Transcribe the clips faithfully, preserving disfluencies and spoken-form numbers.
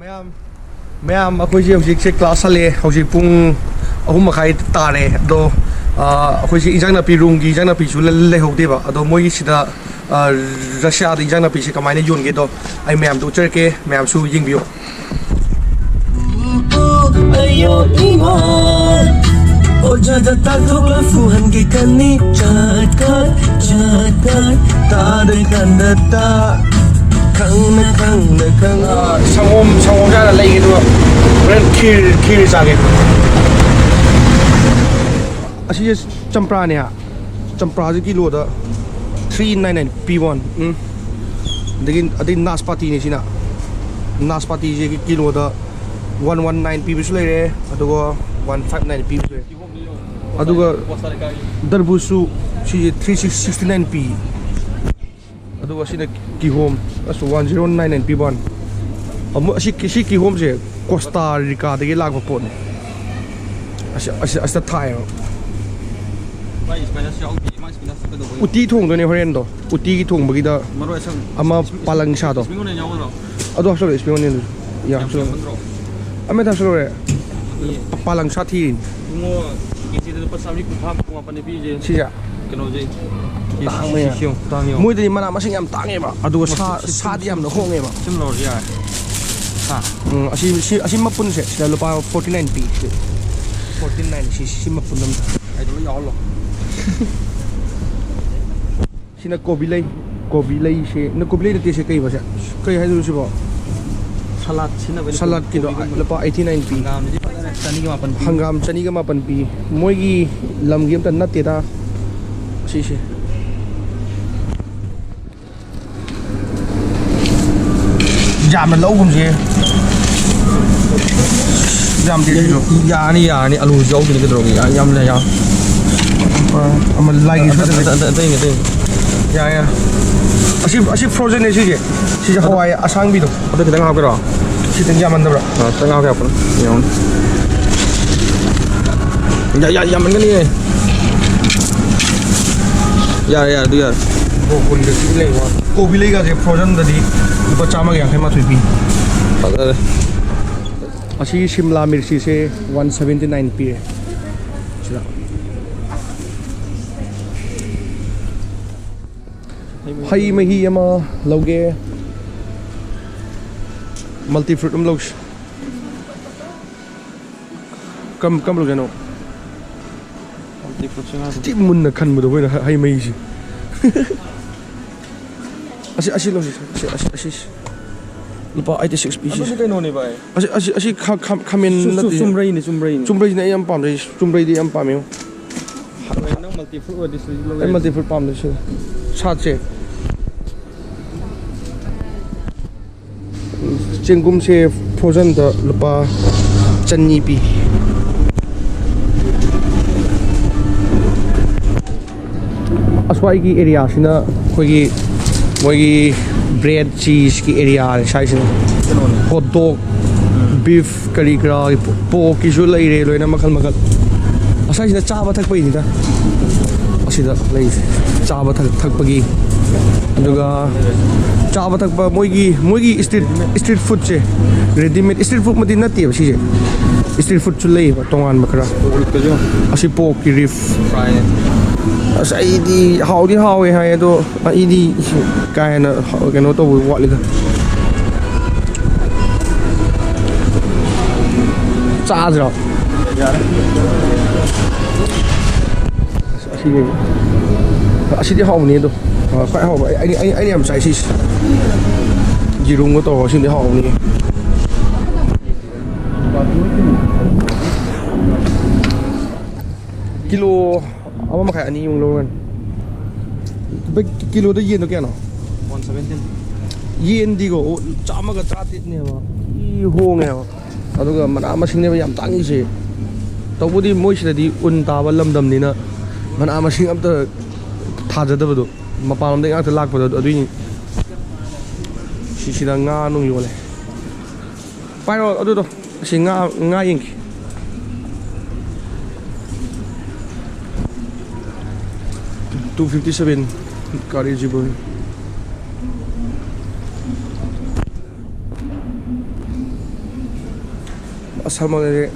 ꯃꯌꯥꯝ ꯃꯌꯥꯝ, ꯑꯩꯈꯣꯏꯁꯦ ꯍꯧꯖꯤꯛꯁꯦ ꯀ꯭ꯂꯥꯁ ꯍꯜꯂꯛꯑꯦ꯫ ꯍꯧꯖꯤꯛ ꯄꯨꯡ ꯑꯍꯨꯝ ꯃꯈꯥꯏ ꯇꯥꯔꯦ꯫ ꯑꯗꯣ ꯑꯩꯈꯣꯏꯁꯦ ꯏꯟꯖꯥꯡ ꯅꯥꯄꯤ, ꯔꯨꯝꯒꯤ ꯏꯟꯖꯥꯡ ꯅꯥꯄꯤꯁꯨ ꯂꯩꯍꯧꯗꯦꯕ꯫ ꯑꯗꯣ ꯃꯣꯏꯒꯤ ꯁꯤꯗ ꯔꯁꯤꯌꯥꯗ ꯏꯟꯖꯥꯡ ꯅꯥꯄꯤꯁꯦ ꯀꯃꯥꯏꯅ ꯌꯣꯟꯒꯦꯗꯣ ꯑꯩ ꯃꯌꯥꯝꯗ ꯎꯠꯆꯔꯛꯀꯦ꯫ ꯃꯌꯥꯝꯁꯨ ꯌꯦꯡꯕꯤꯌꯨ꯫ ꯑꯌꯣ ꯏꯃꯥ, ꯑꯣꯖꯥꯗ ꯇꯥꯛꯊꯣꯛꯂ ꯐꯨꯍꯟꯒꯦ ꯈꯟꯅꯤ꯫ ꯆꯠ ꯈꯠ, ꯆꯠ ꯈꯠ, ꯇꯥꯗ ꯀꯟꯗ ꯇꯥ, ꯈꯪꯅ ꯈꯪꯅ ꯈꯪꯅ꯫ ꯁꯪꯒꯣꯝ, ꯁꯪꯒꯣꯝ ꯆꯥꯔ ꯂꯩꯒꯦ, ꯑꯗꯨꯒ ꯍꯣꯔꯦꯟ ꯈꯤꯔ, ꯈꯤꯔ ꯆꯥꯒꯦ꯫ ꯑꯁꯤꯁꯦ ꯆꯝꯄ꯭ꯔꯥꯅꯦ ꯍꯥ? ꯆꯝꯄ꯭ꯔꯥꯁꯦ ꯀꯤꯂꯣꯗ ꯊ꯭ꯔꯤ ꯅꯥꯏꯟ ꯅꯥꯏꯟ ꯄꯤꯕ ꯋꯥꯅꯤ꯫ ꯎꯝ꯫ ꯑꯗꯒꯤ, ꯑꯗꯩ ꯅꯥꯁꯄꯥꯇꯤꯅꯦ ꯁꯤꯅ꯫ ꯅꯥꯁꯄꯥꯇꯤꯁꯦ ꯀꯤꯂꯣꯗ ꯋꯥꯟ ꯋꯥꯟ ꯅꯥꯏꯟ ꯄꯤꯕꯁꯨ ꯂꯩꯔꯦ, ꯑꯗꯨꯒ ꯋꯥꯟ ꯐꯥꯏꯚ ꯅꯥꯏꯟ ꯄꯤꯕꯁꯨ ꯂꯩꯔꯦ꯫ ꯑꯗꯨꯒ ꯗꯔꯕꯨꯁꯁꯨ ꯁꯤꯁꯦ three six sixty nine P. ꯑꯗꯨꯒ ꯁꯤꯅ ꯀꯤꯍꯣꯝ, ꯑꯁ, ꯋꯥꯟ ꯖꯤꯔꯣ ꯅꯥꯏꯟ ꯅꯥꯏꯟ ꯄꯤꯕ ꯋꯥꯅꯤ꯫ ꯑꯃꯨꯛ ꯑꯁꯤ, ꯁꯤ ꯀꯤꯍꯣꯝꯁꯦ ꯀꯣꯁꯇꯥ ꯔꯤꯀꯥꯗꯒꯤ ꯂꯥꯛꯄ ꯄꯣꯠꯅꯤ꯫ ꯑꯁꯤ, ꯑꯁꯤ, ꯑꯁꯤꯗ ꯊꯥꯏꯌꯦꯕ꯫ ꯃꯥꯏ ꯁ꯭ꯄꯥꯏꯅꯁ ꯌꯥꯎꯗꯦ꯫ ꯃꯥꯏ ꯁ꯭ꯄꯥꯏꯅꯁ ꯀꯩꯗꯧꯕꯩꯅꯣ? ꯎꯇꯤ ꯊꯣꯡꯗꯣꯏꯅꯦ ꯍꯣꯔꯦꯟꯗꯣ꯫ ꯎꯇꯤꯒꯤ ꯊꯣꯡꯕꯒꯤꯗ ꯃꯔꯣꯏ ꯑꯁꯪ ꯑꯃ ꯏꯁ-, ꯏꯁ-, ꯄꯥꯂꯪ ꯁꯥꯗꯣ꯫ ꯏꯁ-, ꯏꯁ-, ꯏꯁ-, ꯑꯗꯨ ꯍꯥꯞꯆꯜꯂꯣ, ꯏꯁ-, ꯏꯁ-, ꯏꯁ-, ꯌꯥꯝ ꯌꯥꯝ ꯆꯨꯝꯃꯦ꯫ ꯌꯥꯝꯃꯟꯗ꯭ꯔꯣ? ꯑꯃ ꯍꯦꯛꯇ ꯍꯥꯞꯆꯜꯂꯣꯔꯦ꯫ ꯌꯦ꯫ ꯄꯥꯂꯪ ꯁꯥ ꯊꯤꯔꯤꯅꯤ꯫ ꯏꯕꯨꯡꯉꯣ, ꯀꯦꯖꯤꯗ ꯂꯨꯄꯥ ꯆꯥꯝꯃꯔꯤ ꯀꯨꯟꯊ꯭ꯔꯥ ꯃꯄꯨꯟ ꯃꯥꯄꯟꯅꯦ ꯄꯤꯔꯤꯁꯦ꯫ ꯁꯤꯁꯦ? ꯀꯩꯅꯣꯁꯦ꯫ ꯇꯥꯡꯕꯅꯦ꯫ ꯁꯤ ꯌꯦꯡꯉꯨ, ꯇꯥꯡ ꯌꯦꯡꯉꯨ꯫ ꯃꯣꯏꯗꯗꯤ ꯃꯅꯥ ꯃꯁꯤꯡ ꯌꯥꯝ ꯇꯥꯡꯉꯦꯕ, ꯑꯗꯨꯒ ꯁꯥ, ꯁꯤ, ꯁꯤ, ꯁꯥꯗꯤ ꯌꯥꯝꯅ ꯍꯣꯡꯉꯦꯕ꯫ ꯁꯤꯝ ꯂꯧꯔꯁꯨ ꯌꯥꯔꯦ꯫ ꯍꯥ? ꯎꯝ, ꯑꯁꯤ, ꯁꯤ, ꯑꯁꯤ ꯃꯄꯨꯟꯁꯦ ꯁꯤꯗ ꯂꯨꯄꯥ ꯐꯣꯔꯇꯤ ꯅꯥꯏꯟ ꯄꯤ꯫ ꯁꯤ ꯐꯣꯔꯇꯤ ꯅꯥꯏꯟ, ꯁꯤ, ꯁꯤ ꯃꯄꯨꯟ ꯑꯃꯗ꯫ ꯑꯩꯗꯣ ꯂꯣꯏ ꯌꯥꯎꯍꯜꯂꯣ꯫ ꯁꯤꯅ ꯀꯣꯕꯤ ꯂꯩ꯫ ꯀꯣꯕꯤ ꯂꯩꯁꯦ, ꯅ, ꯀꯣꯕꯤ ꯂꯩ ꯅꯠꯇꯦ, ꯁꯤ ꯀꯩꯕ ꯁꯦ? ꯀꯩ ꯍꯥꯏꯗꯣꯏꯅꯣ ꯁꯤꯕꯣ? ꯁꯂꯥꯗ ꯁꯤꯖꯤꯟꯅꯕꯩꯅꯦ, ꯁꯂꯥꯗꯀꯤꯗꯣ ꯀꯣꯕꯤꯒꯨꯝꯕ꯫ ꯂꯨꯄꯥ ꯑꯩꯠꯇꯤ ꯅꯥꯏꯟ ꯄꯤ꯫ ꯍꯪꯒꯥꯝꯁꯤꯗꯤ ꯐꯖꯅ ꯆꯅꯤꯒ ꯃꯥꯄꯟ ꯄꯤ꯫ ꯍꯪꯒꯥꯝ ꯆꯅꯤꯒ ꯃꯥꯄꯟ ꯄꯤ꯫ ꯃꯣꯏꯒꯤ ꯂꯝꯒꯤ ꯑꯝꯇ ꯅꯠꯇꯦꯗ ꯁꯤꯁꯦ꯫ ꯌꯥꯝꯅ ꯂꯧꯒꯨꯝꯁꯦ꯫ ꯌꯥꯝꯗꯦ ꯁꯤꯁꯨ꯫ ꯌꯥꯔꯅꯤ, ꯌꯥꯔꯅꯤ꯫ ꯑꯂꯨꯁꯨ ꯌꯥꯎꯗꯣꯏꯅꯤ, ꯀꯩꯗꯧꯔꯒꯦ? ꯌꯥ-, ꯌꯥꯝꯅ ꯌꯥꯝ-, ꯑꯃ ꯂꯥꯏꯒꯤ ꯑꯇꯩ, ꯑꯇꯩ, ꯑꯇꯩ, ꯑꯇꯩ꯫ ꯌꯥꯔꯦ, ꯌꯥꯔꯦ꯫ ꯑꯁꯤ, ꯑꯁꯤ ꯐ꯭ꯔꯣꯖꯟꯅꯦ ꯁꯤꯁꯦ꯫ ꯁꯤꯁꯦ ꯑꯗꯨ ꯍꯋꯥꯏ ꯑꯁꯥꯡꯕꯤꯗꯣ꯫ ꯑꯗꯨ ꯈꯤꯇꯪ ꯍꯥꯞꯀꯦꯔꯣ? ꯈꯤꯇꯪ ꯌꯥꯝꯃꯟꯗꯕ꯭ꯔꯥ? ꯑ, ꯈꯤꯇꯪ ꯍꯥꯞꯀꯦ, ꯍꯥꯞꯄꯣ꯫ ꯌꯦꯡꯉꯣ꯫ ꯌꯥ-, ꯌꯥ-, ꯌꯥꯝꯃꯟꯒꯅꯤꯌꯦ꯫ ꯌꯥꯔꯦ, ꯌꯥꯔꯦ, ꯑꯗꯨ ꯌꯥꯔꯦ꯫ ꯕ꯭ꯔꯣꯀꯣꯂꯤꯒ ꯁꯤ ꯂꯩ ꯋꯥ꯫ ꯀꯣꯕꯤ ꯂꯩꯒꯁꯦ ꯐ꯭ꯔꯣꯖꯟꯗꯗꯤ ꯂꯨꯄꯥ ꯆꯥꯝꯃꯒ ꯌꯥꯡꯈꯩ ꯃꯥꯊꯣꯏ ꯄꯤ꯫ ꯐꯖꯔꯦ꯫ ꯑꯁꯤꯒꯤ ꯁꯤꯝꯂꯥ ꯃꯤꯔꯆꯤꯁꯦ ꯋꯥꯟ ꯁꯚꯦꯟꯇꯤ ꯅꯥꯏꯟ ꯄꯤꯔꯦ꯫ ꯁꯤꯗ ꯍꯩ ꯃꯍꯤ ꯑꯃ ꯂꯧꯒꯦ, ꯃꯜꯇꯤ ꯐ꯭ꯔꯨꯠ ꯑꯃ ꯂꯧꯁꯤ꯫ ꯀꯝ ꯀꯝ ꯂꯧꯒꯦꯅꯣ? ꯃꯜꯇꯤ ꯐ꯭ꯔꯨꯠꯁꯦ ꯉꯥꯏꯈꯣ꯫ ꯊꯤ ꯃꯨꯟꯅ ꯈꯟꯕꯗꯣ ꯑꯩꯈꯣꯏꯅ ꯍꯩ ꯃꯍꯤꯁꯤ꯫ ꯑꯁꯤ ꯑꯁꯤ ꯂꯧꯁꯤ꯫ ꯑꯁꯤ ꯑꯁꯤ ꯑꯁꯤ ꯂꯨꯄꯥ ꯑꯩꯠꯇꯤ ꯁꯤꯛꯁ ꯄꯤ ꯁꯤ꯫ ꯑꯗꯨꯗꯤ ꯀꯩꯅꯣꯅꯦ ꯚꯥꯏ꯫ ꯑꯁꯤ ꯑꯁꯤ ꯑꯁꯤ ꯈꯥ- ꯈꯥ- ꯈꯥꯃꯦꯟ ꯆꯨ- ꯆꯨ- ꯅꯠꯇꯦ꯫ ꯆꯨꯝꯕ꯭ꯔꯩꯅꯦ, ꯆꯨꯝꯕ꯭ꯔꯩꯅꯦ꯫ ꯆꯨꯝꯕ꯭ꯔꯩꯁꯤꯅ ꯑꯩ ꯌꯥꯝ ꯄꯥꯝꯖꯩ꯫ ꯆꯨꯝꯕ꯭ꯔꯩꯗꯤ ꯌꯥꯝ ꯄꯥꯝꯃꯦ꯫ ꯅꯪ ꯃꯜꯇꯤ ꯐ꯭ꯔꯨꯠ ꯑꯣꯏꯔꯗꯤ ꯁꯤꯗ ꯂꯧ ꯑꯩ ꯌꯥꯏ꯫ ꯃꯜꯇꯤ ꯐ꯭ꯔꯨꯠ ꯄꯥꯝꯖꯩ꯫ ꯁꯤ ꯁꯥꯠꯁꯦ꯫ ꯆꯦꯡꯒꯨꯝꯁꯦ ꯐ꯭ꯔꯣꯖꯟꯗ ꯂꯨꯄꯥ ꯆꯅꯤ ꯄꯤ꯫ ꯑꯁ꯭ꯋꯥꯏꯒꯤ ꯑꯦꯔꯤꯌꯥꯁꯤꯅ ꯑꯩꯈꯣꯏꯒꯤ ꯃꯣꯏꯒꯤ ꯕ꯭ꯔꯦꯗ ꯆꯤꯁꯀꯤ ꯑꯦꯔꯤꯌꯥꯅꯤ ꯁ꯭ꯋꯥꯏꯁꯤꯅ꯫ ꯀꯩꯅꯣꯅꯦ꯫ ꯍꯣꯠ ꯗꯣꯒ, ꯕꯤꯐ, ꯀꯔꯤ ꯀꯔꯥ, ꯄꯣꯔꯛꯀꯤꯁꯨ ꯂꯩꯔꯦ, ꯂꯣꯏꯅ ꯃꯈꯜ ꯃꯈꯜ꯫ ꯑꯁ꯭ꯋꯥꯏꯁꯤꯅ ꯆꯥꯕ ꯊꯛꯄꯒꯤꯅꯤꯗ꯫ ꯑꯁꯤꯗ ꯂꯩꯁꯦ ꯆꯥꯕ ꯊꯛ- ꯊꯛꯄꯒꯤ꯫ ꯑꯗꯨꯒ ꯆꯥꯕ ꯊꯛꯄ ꯃꯣꯏꯒꯤ ꯃꯣꯏꯒꯤ ꯏꯁꯇ꯭ꯔꯤꯠ ꯏꯁꯇ꯭ꯔꯤꯠ ꯐꯨꯗꯁꯦ, ꯔꯦꯗꯤꯃꯦꯗ ꯏꯁꯇ꯭ꯔꯤꯠ ꯐꯨꯗꯃꯛꯇꯤ ꯅꯠꯇꯦꯕ ꯁꯤꯁꯦ꯫ ꯏꯁꯇ꯭ꯔꯤꯠ ꯐꯨꯗꯁꯨ ꯂꯩꯌꯦꯕ ꯇꯣꯉꯥꯟꯕ ꯈꯔ꯫ ꯑꯁꯤ ꯄꯣꯔꯛꯀꯤ ꯔꯤꯐ꯫ ꯑꯁ, ꯑꯩꯗꯤ ꯍꯥꯎꯗꯤ ꯍꯥꯎꯋꯦ ꯍꯥꯏ, ꯑꯗꯣ ꯑꯩꯗꯤ ꯀꯥ ꯍꯦꯟꯅ ꯍꯥꯎ- ꯀꯩꯅꯣ ꯇꯧꯕ ꯋꯥꯠꯂꯤꯗ꯫ ꯆꯥꯁꯤꯔꯣ? ꯑꯁꯤꯅꯦ꯫ ꯑꯁꯤꯗꯤ ꯍꯥꯎꯕꯅꯤ ꯑꯗꯣ꯫ ꯑ, ꯈ꯭ꯋꯥꯏ ꯍꯥꯎꯕ꯫ ꯑꯩ, ꯑꯩ, ꯑꯩ, ꯑꯩꯅ ꯌꯥꯝ ꯆꯥꯏ ꯁꯤꯁꯦ꯫ ꯌꯦꯔꯨꯝꯒ ꯇꯧꯔꯒ ꯁꯤꯃꯗꯤ ꯍꯥꯎꯕꯅꯤ꯫ ꯀꯤꯂꯣ ꯑꯃ ꯃꯈꯥꯏ, ꯑꯅꯤꯃꯨꯛ ꯂꯧꯔꯅꯤ꯫ ꯚꯥꯏ, ꯀꯤꯂꯣꯗ ꯌꯦꯟꯗꯣ ꯀꯌꯥꯅꯣ? One seventeen. ꯌꯦꯟꯗꯤꯀꯣ, ꯑꯣ, ꯆꯥꯝꯃꯒ ꯇꯔꯥꯇꯔꯦꯠꯅꯦꯕ꯫ ꯊꯤ ꯍꯣꯡꯉꯦꯕ꯫ ꯑꯗꯨꯒ ꯃꯅꯥ ꯃꯁꯤꯡꯅꯦꯕ ꯌꯥꯝ ꯇꯥꯡꯉꯤꯁꯦ꯫ ꯇꯧꯕꯗꯤ ꯃꯣꯏ ꯁꯤꯗꯗꯤ ꯎꯟ ꯇꯥꯕ ꯂꯝꯗꯝꯅꯤꯅ ꯃꯅꯥ ꯃꯁꯤꯡ ꯑꯝꯇ ꯊꯥꯖꯗꯕꯗꯣ꯫ ꯃꯄꯥꯟꯂꯣꯝꯗꯒꯤ ꯉꯥꯛꯇ ꯂꯥꯛꯄꯗꯣ ꯑꯗꯨꯏꯅꯤ꯫ ꯁꯤꯁꯤꯗ ꯉꯥ ꯅꯨꯡ ꯌꯣꯜꯂꯦ꯫ ꯄꯥꯏꯔꯣ ꯑꯗꯨꯗꯣ꯫ ꯑꯁꯤ ꯉꯥ, ꯉꯥ ꯌꯦꯡꯒꯦ꯫ Two fifty seven, curry zebra. ꯑꯁ, ꯁꯜꯃꯣꯟ ꯂꯩꯔꯦ꯫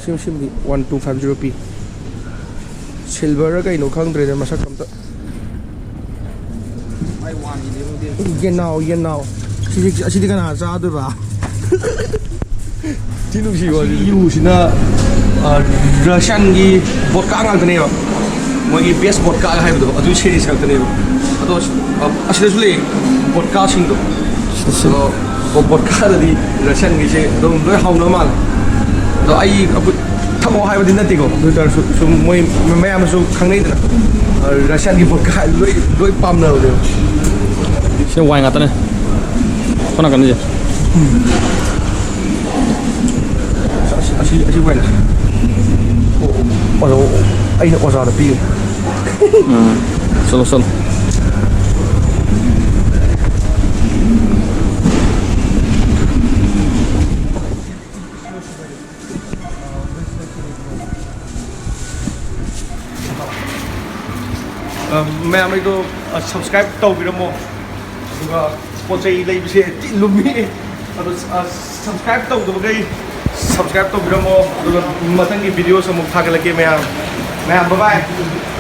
ꯁꯤꯝ, ꯁꯤꯝꯗꯤ ꯋꯥꯟ ꯇꯨ ꯐꯥꯏꯚ ꯖꯤꯔꯣ ꯄꯤ꯫ ꯁꯤꯜꯚꯔꯔ ꯀꯩꯅꯣ ꯈꯪꯗ꯭ꯔꯦꯗ, ꯃꯁꯛ ꯑꯝꯇ꯫ ꯌꯦꯅꯥꯎ, ꯌꯦꯅꯥꯎ꯫ ꯁꯤꯗꯤ, ꯑꯁꯤꯗꯤ ꯀꯅꯥ ꯆꯥꯗꯣꯏꯕ? ꯊꯤ ꯅꯨꯡꯁꯤꯕ ꯋꯥꯔꯤ꯫ ꯌꯨꯁꯤꯅ, ꯑ, ꯔꯁꯤꯌꯥꯟꯒꯤ ꯕꯣꯠꯀꯥ ꯉꯥꯛꯇꯅꯦꯕ꯫ ꯃꯣꯏꯒꯤ ꯕꯦꯁ ꯕꯣꯠꯀꯥꯒ ꯍꯥꯏꯕꯗꯣ, ꯑꯗꯨꯒꯤ ꯁꯦꯔꯤꯁ ꯉꯥꯛꯇꯅꯦꯕ꯫ ꯑꯗꯣ ꯑꯁꯤꯗꯁꯨ ꯂꯩ, ꯕꯣꯠꯀꯥꯁꯤꯡꯗꯣ꯫ ꯑꯗꯣ ꯕꯣꯠꯀꯥꯗꯗꯤ ꯔꯁꯤꯌꯥꯟꯒꯤꯁꯦ ꯑꯗꯨꯝ ꯂꯣꯏ ꯍꯥꯎꯅꯕ ꯃꯥꯜꯂꯦ꯫ ꯑꯗꯣ ꯑꯩ ꯑꯩꯈꯣꯏ ꯊꯛꯑꯣ ꯍꯥꯏꯕꯗꯤ ꯅꯠꯇꯦꯀꯣ, ꯑꯗꯨ ꯑꯣꯏ ꯇꯥꯔꯁꯨ ꯁꯨꯝ ꯃꯣꯏ ꯃꯌꯥꯝꯅꯁꯨ ꯈꯪꯅꯩꯗꯅ, ꯑ, ꯔꯁꯤꯌꯥꯟꯒꯤ ꯕꯣꯠꯀꯥ ꯍꯥꯏ ꯂꯣꯏ, ꯂꯣꯏ ꯄꯥꯝꯅꯕꯅꯦꯕ꯫ ꯁꯤ ꯋꯥꯏꯟ ꯉꯥꯛꯇꯅꯦ꯫ ꯁꯣꯝ ꯅꯥꯀꯟꯁꯦ꯫ ꯑꯁꯤ, ꯑꯁꯤ, ꯑꯁꯤ ꯋꯥꯏꯟꯁꯦ꯫ ꯑꯣ, ꯑꯣ, ꯑꯣ, ꯑꯩꯅ ꯑꯣꯖꯥꯗ ꯄꯤꯈ꯭ꯔꯦ꯫ ꯎꯝ, ꯆꯠꯂꯣ, ꯆꯠꯂꯣ꯫ ꯑ, ꯃꯌꯥꯝ ꯑꯩꯗꯣ, ꯑ, subscribe ꯇꯧꯕꯤꯔꯝꯃꯣ꯫ ꯑꯗꯨꯒ ꯄꯣꯠ ꯆꯩ ꯂꯩꯕꯁꯦ ꯊꯤ ꯂꯨꯝꯃꯤ꯫ ꯑꯗꯣ, ꯑ, subscribe ꯇꯧꯗꯕꯈꯩ subscribe ꯇꯧꯕꯤꯔꯝꯃꯣ꯫ ꯑꯗꯨꯒ ꯃꯊꯪꯒꯤ videos ꯑꯃꯨꯛ ꯊꯥꯒꯠꯂꯛꯀꯦ ꯃꯌꯥꯝ꯫ ꯃꯌꯥꯝ, bye bye꯫